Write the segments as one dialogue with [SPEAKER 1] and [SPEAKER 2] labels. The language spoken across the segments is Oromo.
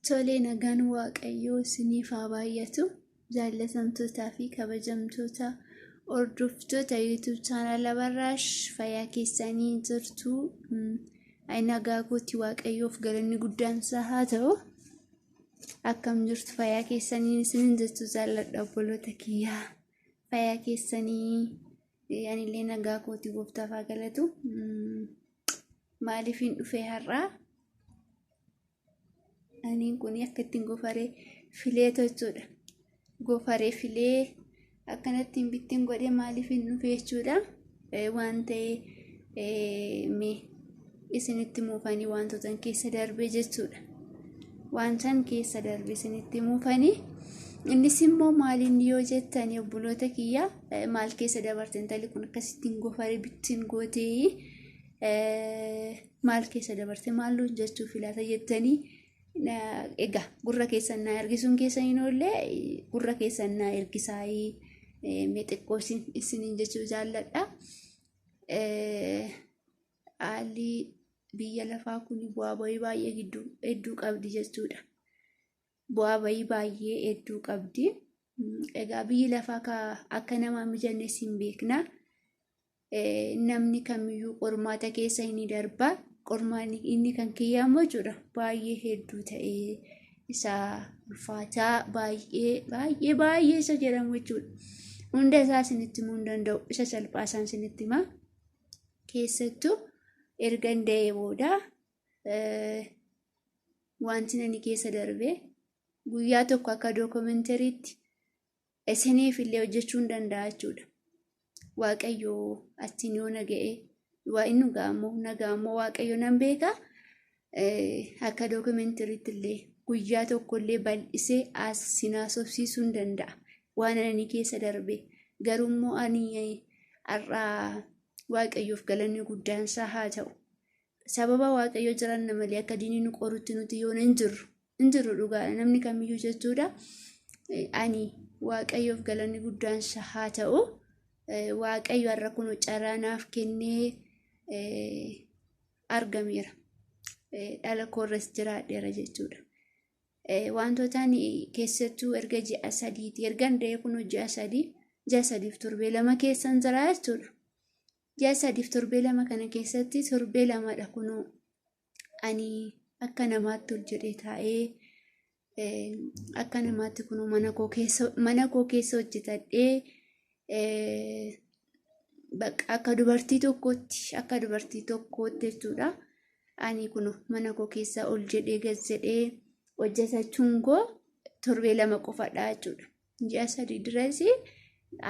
[SPEAKER 1] Tolee, nagaan Waaqayyoo isiniif haa baay'atu. Jaallatamtootaa fi kabajamtoota hordoftoota YouTube chaanala Barraash fayyaa keessanii jirtu. Nagaa kooti Waaqayyoof galanni guddaan isaa haa ta'u. Akkam jirtu fayyaa keessanii isinin jechuu jaalladha obboloota kiyyaa. Fayyaa keessanii anillee nagaa kooti gooftaaf haa galatu. Maaliif hin dhufee har'aa? Aniin kun akka ittiin gofaree filee jechuudha. Gofaree filee akkanatti bittin godhee maaliif hin dhufe jechuudha. Waan ta'e mee isinitti muufanii wantoota keessa darbe jechuudha. Wantan keessa darbe isinitti muufanii. Innis immoo maaliin yoo jettanii obboloota kiyya maal keessa dabarte intalli kun akkasittiin gofaree bittin gootee maal keessa dabarte maal hojjechuu filata jettanii egaa gurra keessan naa ergisuun keessan hin oolle gurra keessan naa ergisaa mee xiqqoo isiniin jechuu jaalladha. Haalli biyya lafaa kun bu'aa bahii baay'ee hedduu qabdi jechuudha. Bu'aa bahii baay'ee hedduu qabdi. Egaa biyyi lafaa akka namaa mijannes hin beekna. Namni kamiyyuu qormaata keessa inni darba. Qormaanni inni kan kiyyaa immoo jechuudha baay'ee hedduu ta'ee isa ulfaataa baay'ee baay'ee baay'ee isa jedhamu jechuudha. Hunda isaa isinitti himuu hin danda'u. Isa salphaa isaan isinitti hima. Keessattuu erga hin da'ee booda wanti ani keessa darbe guyyaa tokko akka dookumentariitti isiniif illee hojjechuu hin danda'a jechuudha. Waaqayyo achiin yoo na ga'e waa inni ga'ammoo na ga'ammoo Waaqayyo nan beeka. Akka dookumentariitti illee guyyaa tokko illee bal'isee as sin haasofsiisuu hin danda'a. Waan ani keessa darbe garuu immoo ani har'aa Waaqayyoof galanni guddaan isaa haa ta'u. Sababa Waaqayyo jiranna malee akka diinni nu qorutti nuti yoona hin jirru. Hin jirru dhugaadha namni kamiyyuu jechuudha. Ani Waaqayyoof galanni guddaan isaa haa ta'u. Waaqayyo har'a kun carraa naaf kennee argameera. Dhala koorras jiraadheera jechuudha. Wantoota ani keessattuu erga ji'a sadiiti erga da'ee kun ji'a sadii ji'a sadiif torbee lama keessan jira jechuudha. Ji'a sadiif torbee lama kana keessatti torbee lamadha kunoo ani akka namaatti ol jedhee taa'ee akka namaatti kunoo mana koo keessa hojjetadhee bakka akka dubartii tokkootti akka dubartii tokkootti jechuudha. Ani kunoo mana koo keessa ol jedhee gad jedhee hojjetachuun koo torbee lama qofadha jechuudha. Ji'a sadii duras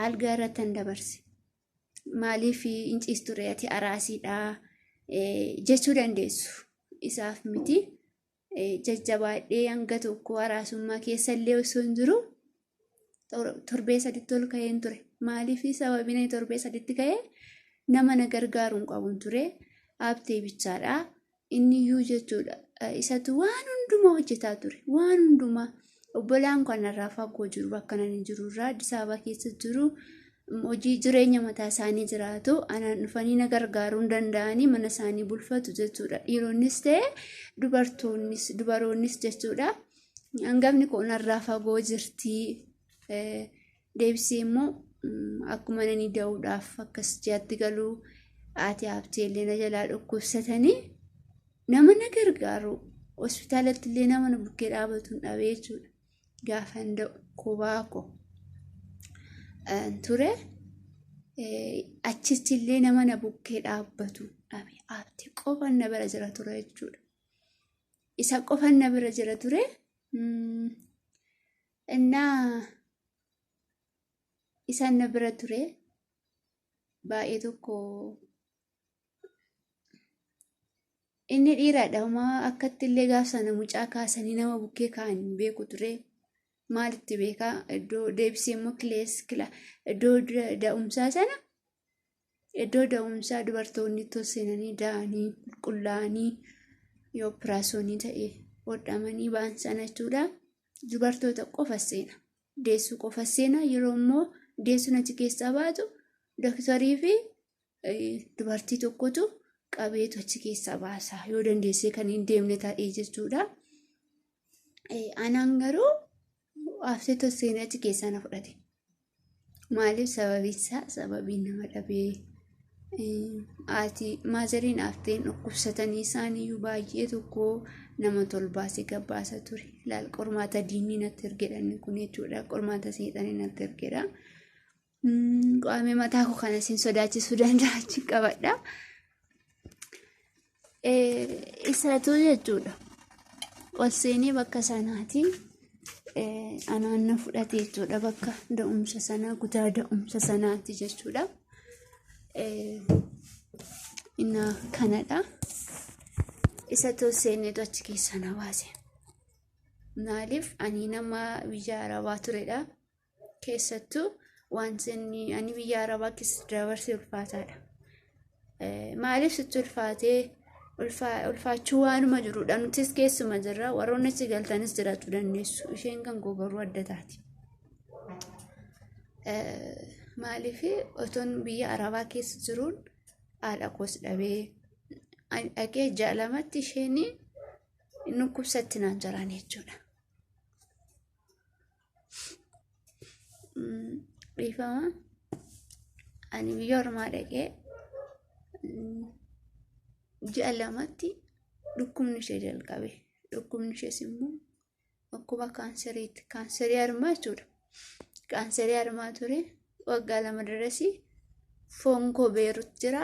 [SPEAKER 1] algaa irratti dabarse. Maaliif hin ciistu ree ati araasiidha jechuu dandeessu. Isaaf miti jajjabaadhee hanga tokko araasummaa keessa illee osoo hin jiru torbee saditti ol ka'een ture. Maaliif sababiin ani torbee saditti ka'ee nama na gargaaru hin qabuun ture. Abtee bichaadha. Inni iyyuu jechuudha. Isatu waan hundumaa hojjetaa ture. Waan hundumaa obbolaan kanarraa fagoo jiru bakka nani jiru irraa Addis Ababa keessa jiru hojii jireenya mataa isaanii jiraatu anaan dhufanii na gargaaruu hin danda'anii mana isaanii bulfatu jechuudha. Dhiironnis ta'e dubartoonnis dubaroonnis jechuudha. Hangafni koo narraa fagoo jirti. Deebisee immoo akkuma nani da'uudhaaf akkas ji'atti galuu haati haabtee illee na jalaa dhukkubsatanii nama na gargaaru hospitaalatti illee nama na bukkee dhaabatu hin dhabee jechuudha. Gaafan da'u kophaa koo ture achitti illee nama na bukkee dhaabbatu dhabe haabtee qofan na bira jira ture jechuudha. Isa qofan na bira jira ture. Innaa isaan na bira ture baay'ee tokko inni dhiiraadha homaa akkatti illee gaaf sana mucaa kaasanii nama bukkee kaa'an hin beeku ture. Maalitti beekaa iddoo deebisee immoo kilees kila iddoo da'umsaa sana iddoo da'umsaa dubartoonni itti seenanii da'anii qulqullaa'anii yoo opiraasiyoonii ta'e hodhamanii ba'an sana jechuudha. Dubartoota qofa seena. Deessuu qofa seena yeroo immoo deessuun achi keessaa baatu doktorii fi dubartii tokkotu qabeetu achi keessaa baasa yoo dandeessee kan hin deemne ta'ee jechuudha. Anaan garuu Haftee tosseenee achi keessaa na fudhate. Maaliif sababiin isaa sababiin nama dhabee haati maazariin hafteen dhukkubsatanii isaaniiyyuu baay'ee tokko nama tolbaasee gabbaasa ture. Laal qormaata diinni natti ergedha inni kun jechuudha. Qormaata seexanii natti ergedha. Qaamee mataa koo kana isin sodaachisuu danda'a achi qabadha. Isatu jechuudha. Ol seenee bakka sanaati anaan na fudhate jechuudha. Bakka da'umsa sanaa kutaa da'umsa sanaati jechuudha. Inna kanadha. Isatu ol seeneetu achi keessa na baase. Maaliif ani nama biyya Arabaa turedha. Keessattuu wanti inni ani biyya Arabaa keessatti dabarse ulfaataadha. Maaliif sitti ulfaatee ulfaachuu waanuma jirudha. Nutis keessuma jirra. Warroonni achi galtanis jiraachuu dandeessu. Isheen kan koo garuu adda taati. Maaliif otoon biyya Arabaa keessa jiruun haadha koos dhabee dhaqee ji'a lamatti isheen dhukkubsatti naan jiraan jechuudha. Dhiifama. Ani biyya ormaa dhaqee ji'a lamatti dhukkubni ishee jalqabe. Dhukkubni ishees immoo dhukkuba kaanseriiti. Kaanserii harmaa jechuudha. Kaanserii harmaa ture. Waggaa 2 darasii foon koo Beerut jira.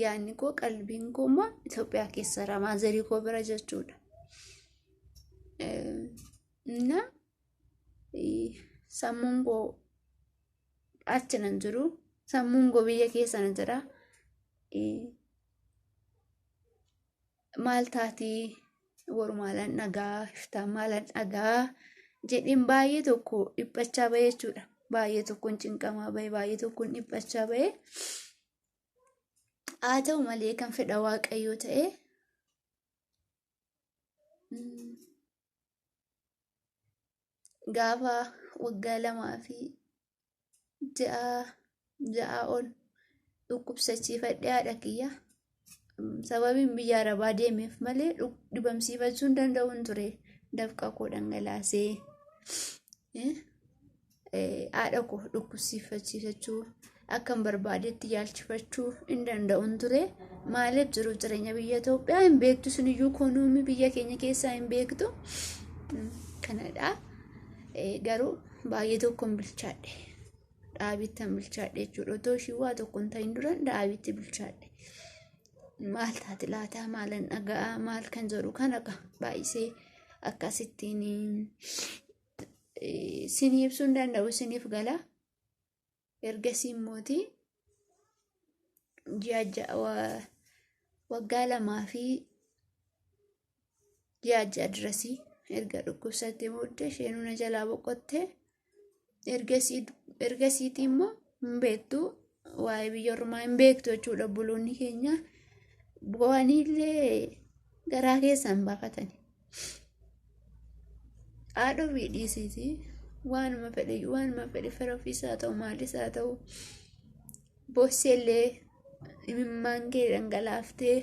[SPEAKER 1] Yaadni koo qalbiin koo immoo Itoophiyaa keessa jira. Maazarii koo bira jechuudha. Na sammuun koo achi nan jiru. Sammuun koo biyya keessa na jira. Maal taatii boru maalan dhagaa iftaan maalan dhagaa jedheen baay'ee tokko dhiphachaa bahe jechuudha. Baay'ee tokkoon cinqamaa bahe baay'ee tokkoon dhiphachaa bahe. Haa ta'u malee kan fedha Waaqayyoo ta'e gaafa waggaa 2 fi ji'a ol dhukkubsachiifadhee haadha kiyya sababiin biyya arabaa deemeef malee dhibamsiifachuu hin danda'uun ture dafqa koo dhangalaasee haadha koo dhukkubsiifachiifachuu akkan barbaadetti yaalchifachuu hin danda'uun ture. Maaliif jiruuf jireenya biyya Itoophiyaa hin beektu suniyyuu konoomii biyya keenya keessaa hin beektu. Kanadha. Garuu baay'ee tokkoon bilchaadhe. Dhaabitti bilchaadhe jechuudha. Otoo ishii waa tokko hin ta'in duran dhaabitti bilchaadhe. Maal taate laataa maalan dhaga'aa maal kan jedhu kana baay'isee akkasittiin sinii ibsuu hin danda'u siniif gala. Ergasii immooti ji'a ja'a waggaa 2 fi ji'a 6 durasii erga dhukkubsattee booddee isheen na jalaa boqotte. Ergasiitii immoo hin beektu waa'ee biyya ormaa hin beektu jechuudha obboloonni keenya bo'aniillee garaa keessaa hin baafatani. Haadha ofii dhiisiiti waanuma fedhe waanuma fedhe fira ofiis haa ta'u maalis haa ta'u boosseellee imimmaan kee dhangalaaftee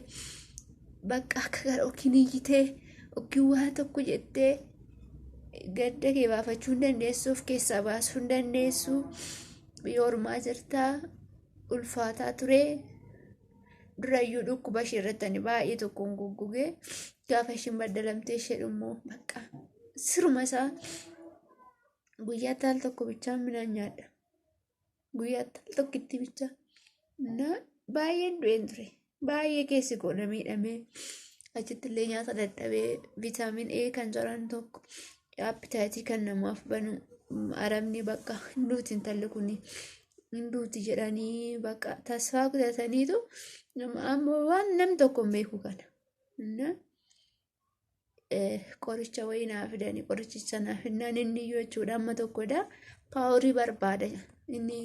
[SPEAKER 1] bakka akka gara yookiin iyyitee yookiin waa tokko jettee gadda kee baafachuu hin dandeessu of keessaa baasuu hin dandeessu biyya ormaa jirtaa ulfaataa ture durayyuu dhukkuba ishee irratti ani baay'ee tokkoon goggogee gaafa isheen baddalamtee ishee immoo bakka siruma isaa guyyaatti al tokko bichaan midhaan nyaadha. Guyyaatti al tokkitti bicha. Na baay'een du'een ture. Baay'ee keessi koo na miidhamee achitti illee nyaata dadhabee viitaamin A kan jedhan tokko appitaayitii kan namaaf banu arabni bakka hin duuti intalli kun hin duuti jedhanii bakka tasfaa kutataniitu ammoo waan namni tokko hin beeku kana. Qoricha wayii naa fidanii qorichicha naa fidnaan inni iyyuu jechuudha amma tokkodha paaworii barbaada inni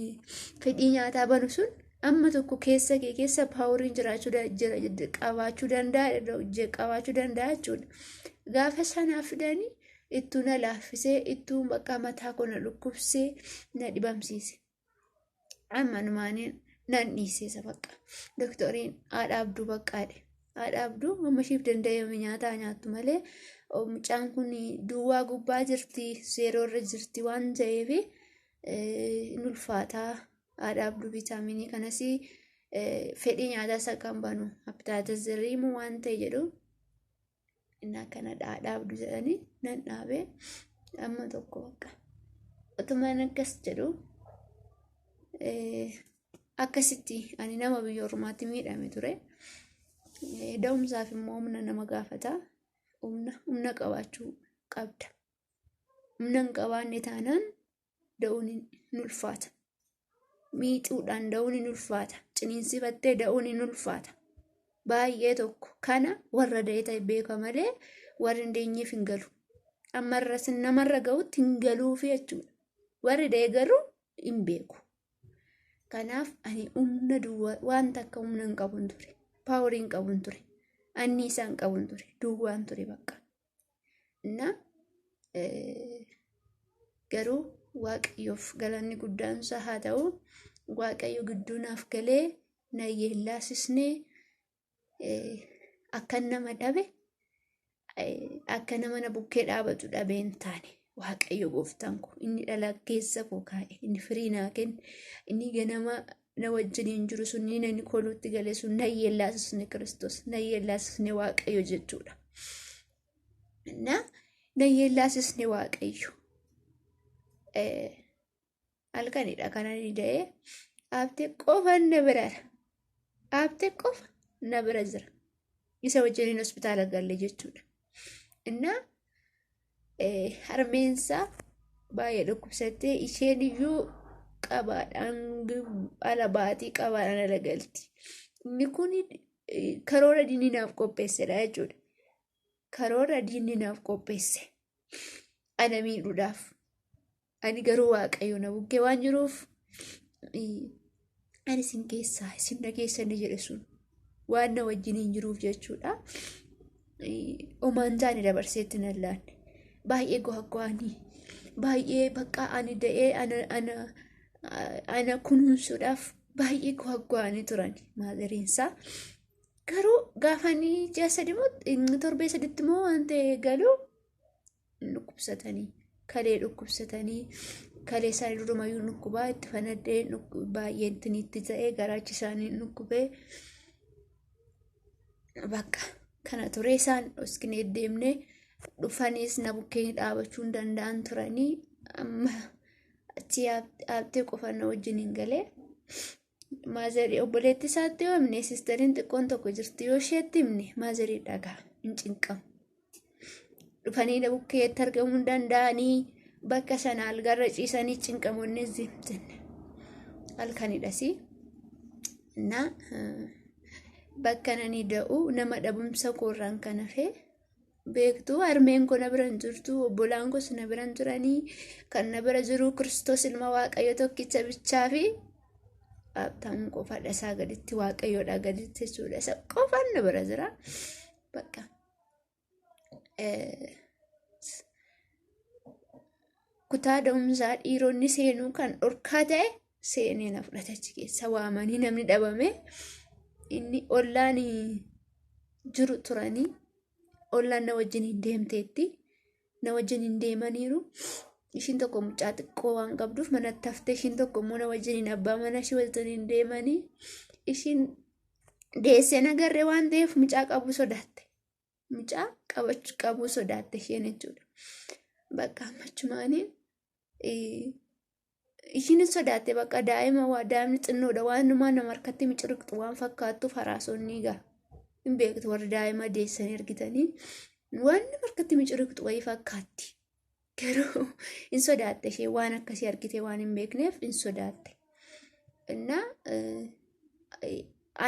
[SPEAKER 1] fedhii nyaataa banu sun amma tokko keessa kee keessa paaworiin jiraachuu qabaachuu danda'a qabaachuu danda'a jechuudha. Gaafa sanaa fidanii ittuu na laaffisee ittuu bakka mataa koo na dhukkubsee na dhibamsiise. Amma numaaniin nan dhiisee isa bakka doktoriin haadha abduu baqqaadhe. Haadha abduu amma isheef danda'ame nyaataa nyaattu malee mucaan kun duwwaa gubbaa jirti, zeeroo irra jirti waan ta'eef hin ulfaataa. Haadha abduu viitaaminii kanas fedhii nyaataa isa kan banu appitaayitaziriimu waan ta'e jedhu inni akkana haadha abduu jedhanii nan dhaabee amma tokko bakka otumaan akkas jedhu akkasitti ani nama biyya ormaatti miidhame ture. Da'umsaaf immoo humna nama gaafata. Humna qabaachuu qabda. Humna hin qabaanne taanaan da'uun hin ulfaata. Miixuudhaan da'uun hin ulfaata. Ciniinsifattee da'uun hin ulfaata. Baay'ee tokko kana warra da'e ta'e beeka malee warri hin deenyeef hin galu. Ammarra namarra ga'utti hin galuufi jechuudha. Warri da'e garuu hin beeku. Kanaaf ani humna duwwaa waan takka humna hin qabun ture. Paaworii hin qabun ture. Anniisaa hin qabun ture. Duwwaan ture bakka. Innaa garuu Waaqayyoof galanni guddaan isaa haa ta'u. Waaqayyo gidduu naaf galee na yeellaasisnee akkan nama dhabe akka nama na bukkee dhaabatu dhabee hin taane. Waaqayyo gooftaan koo inni dhala keessa koo kaa'e, inni firii naa kenne, inni ganama na wajjiniin jiru sun, inni inni koluutti gale sun na yeellaasisne Kiristoos, na yeellaasisne Waaqayyo jechuudha. Na na yeellaasisne Waaqayyo. Halkanidha kan ani da'ee Aabtee qofa na bira Aabtee qofa na bira jira. Isa wajjiniin hospitaala galle jechuudha. Innaa harmeensaa baay'ee dhukkubsattee isheen iyyuu qabaadhaan ala baatii qabaadhaan ala galti. Inni kun karoora diinni naaf qopheessedha jechuudha. Karoora diinni naaf qopheesse. Ana miidhuudhaaf. Ani garuu Waaqayyo na bukkee waan jiruuf ani isin keessaa isin na keessa inni jedhe sun waan na wajjin hin jiruuf jechuudha. Omaan taane dabarseetti nan laanne. Baay'ee go'aggo'anii baay'ee bakka ani da'ee ana ana ana kunuunsuudhaaf baay'ee go'aggo'anii turan maazariinsaa. Garuu gaafanii ji'a sadi moo torbee saditti moo waan ta'e galuu dhukkubsatanii kalee dhukkubsatanii kalee isaanii durumayyuu dhukkubaa itti fanaddee baay'ee itti ta'ee garaachi isaanii dhukkubee bakka kana ture isaan dhoskinee deemnee dhufaniis na bukkee dhaabachuu hin danda'an turanii amma achi Aabtee qofa na wajjin hin galee. Maazarii obboleetti isaatti yoo himne sisteriin xiqqoon tokko jirti yoo isheetti himne maazarii dhagaa hin cinqamu. Dhufanii na bukkeetti argamuu hin danda'anii bakka sana algarra ciisanii cinqamoonni jenne halkanidhasi. Na bakka nani da'u nama dhabumsa koorraan kan hafe beektu harmeen koo na bira hin jirtu obbolaan koos na bira hin jiranii kan na bira jiru Kiristoos ilma Waaqayyo tokkicha bichaa fi Habtaamuu qofaadha isaa gaditti Waaqayyoodha gaditti jechuudha isa qofaan na bira jira bakka kutaa da'umsaa dhiironni seenuu kan dhorkaa ta'e seenee na fudhate achi keessa waamanii namni dhabame inni ollaan jiru turanii ollaan na wajjin hin deemteetti na wajjin hin deemaniiru. Ishiin tokko mucaa xiqqoo waan qabduuf manatti haftee ishiin tokko immoo na wajjin hin abbaa mana ishii wajjin hin deemanii ishiin deessee nagarree waan ta'eef mucaa qabuu sodaatte. Mucaa qabachuu qabuu sodaatte isheen jechuudha. Bakka ammachumaanii ishiin hin sodaatte bakka daa'ima waa daa'imni xinnoodha waanumaa nama harkatti miciriqxu waan fakkaattuuf haraasonni egaa hin beektu warri daa'ima deessanii argitanii waan nama harkatti miciriqxu wayii fakkaatti. Garuu hin sodaatte ishee waan akkasii argite waan hin beekneef hin sodaatte. Innaa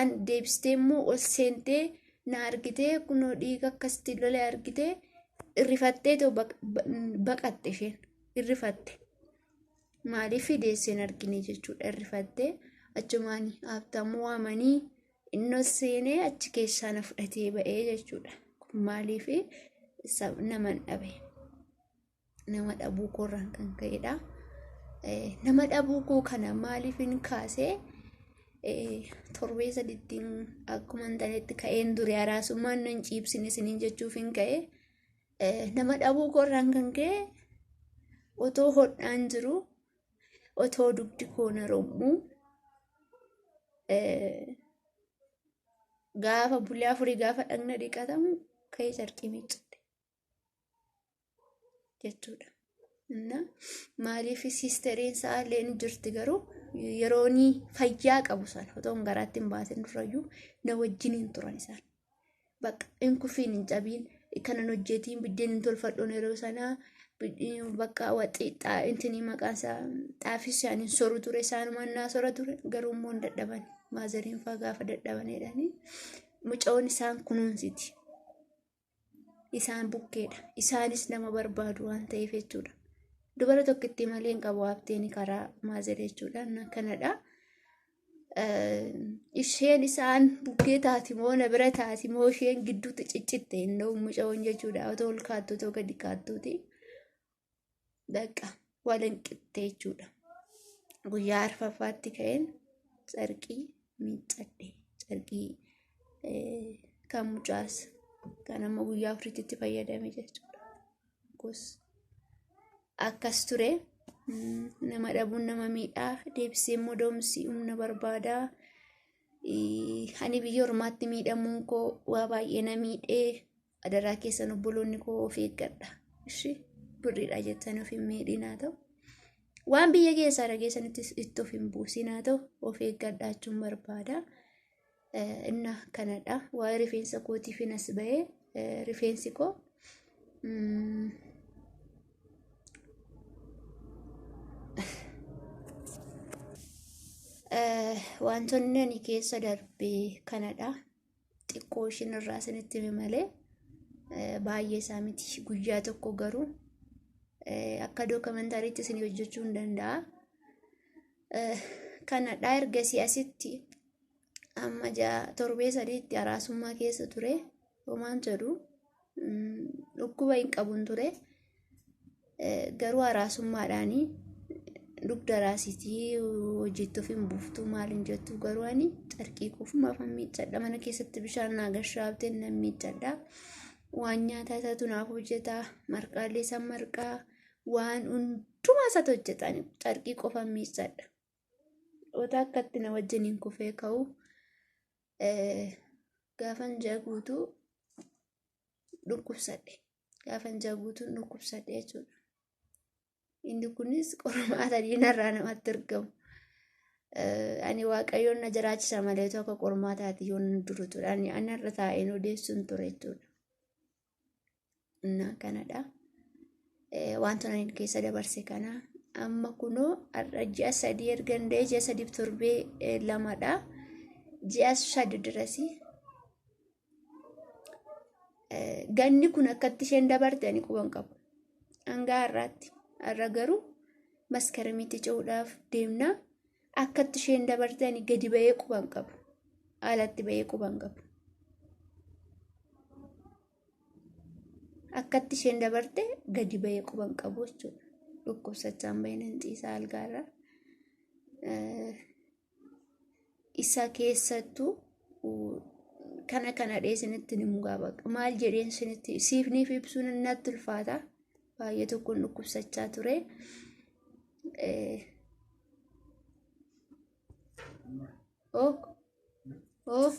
[SPEAKER 1] an deebistee immoo ol seentee na argitee kunoo dhiiga akkasitti lolee argitee irrifattee too baqatte isheen irrifatte. Maaliif deesseen argine jechuudha irrifattee achumaan Habtaamuu waamanii innoo seenee achi keessaa na fudhatee ba'ee jechuudha. Kun maaliif naman dhabe. Nama dhabuu koorraan kan ka'edha. Nama dhabuu koo kana maaliif hin kaasee Torbee sadittiin akkuma hin taanetti ka'een ture araasummaan nan ciibsine isiniin jechuuf hin ka'e. Nama dhabuu koorraan kan ka'e otoo hodhaan jiru otoo dugdi koo na rom'u gaafa bulee afurii gaafa dhagna dhiqatamu ka'ee carqii miiccadhe jechuudha. Inna maaliif siisteriin isaa illee ni jirti garuu yeroo ni fayyaa qabu sana otoo hin garaatti hin baasin durayyuu na wajjiniin turan isaan. Bakka hin kufiin hin cabiin kanan hojjetiin biddeen hin tolfadhuun yeroo sanaa bakka waxii intinii maqaan isaa xaafii isaan hin soru ture isaanumaan naa sora ture garuu immoo hin dadhaban maazariin fa'aa gaafa dadhabanidhani mucaa'oon isaan kunuunsiti. Isaan bukkeedha. Isaanis nama barbaadu waan ta'eef jechuudha. Dubara tokkittii malee hin qabu haabteen karaa maazar jechuudha. Kanadha. Isheen isaan bukkee taati moo na bira taati moo isheen gidduutti ciccitte hin ta'u mucaa'oon jechuudha. Otoo ol kaattu otoo gadi kaattuuti. Bakka wal hin qixxe jechuudha. Guyyaa arfaffaatti ka'een carqii miiccadhe. Carqii kan mucaas kan amma guyyaa afuritti itti fayyadame jechuudha. Gos akkas ture. Nama dhabuun nama miidhaa deebisee immoo da'umsi humna barbaadaa. Ani biyya ormaatti miidhamuun koo waa baay'ee na miidhee adaraa keessan obboloonni koo of eeggadha. Ishi birriidha jettanii of hin miidhinaa ta'u. Waan biyya keessaa dhageessanitti itti of hin buusinaa ta'u of eeggadha jechuun barbaada. Inna kanadha. Waa'ee rifeensa kootiif as ba'ee rifeensi koo wantoonni ani keessa darbe kanadha. Xiqqoo ishiin irraa isinitti hime malee baay'ee isaa miti. Guyyaa tokko garuu akka dookumentaariitti isin hojjechuu hin danda'a. Kanadha ergasii asitti amma torbee sadiitti araasummaa keessa ture. Homaan jedhu dhukkuba hin qabun ture. Garuu araasummaadhaanii dugda raasitii hojiitti of hin buuftu maal hin jettu garuu ani carqii kofumaaf miiccadha mana keessatti bishaan naa gashaabteen nan miiccadha. Waan nyaataa isaatu naaf hojjeta marqaalee isa marqaa waan hundumaa isaatu hojjeta carqii qofan miiccadha. Ota akkatti na wajjiniin kufee ka'u gaafan ji'a guutuu dhukkubsadhe. Gaafan ji'a guutuun dhukkubsadhe jechuudha. Inni kunis qormaata diinarraa namatti argamu. Ani waaqayyoon na jiraachisa malee tokko qormaataati yoon duru ture. Ani anarra taa'een odeessuun ture jechuudha. Innaa kanadha. Wantoota ani keessa dabarse kana amma kunoo har'a ji'a 3 erga hin da'e ji'a sadiif torbee lamadha. Ji'a 3 dirasii. Ganni kun akkatti isheen dabarte ani quban qabu. Hanga har'aatti. Har'a garuu maskaramiitti ce'uudhaaf deemna. Akkatti isheen dabarte ani gadi ba'ee quban qabu. Alatti ba'ee quban qabu. Akkatti isheen dabarte gadi ba'ee quban qabu jechuudha. Dhukkubsachaan bahee nan ciisa algaarra. Isa keessattuu kana kana dhee isinitti ni mugaa baqa. Maal jedheen isinitti siifniif ibsuun natti ulfaata. Baay'ee tokkoon dhukkubsachaa ture. Oh oh.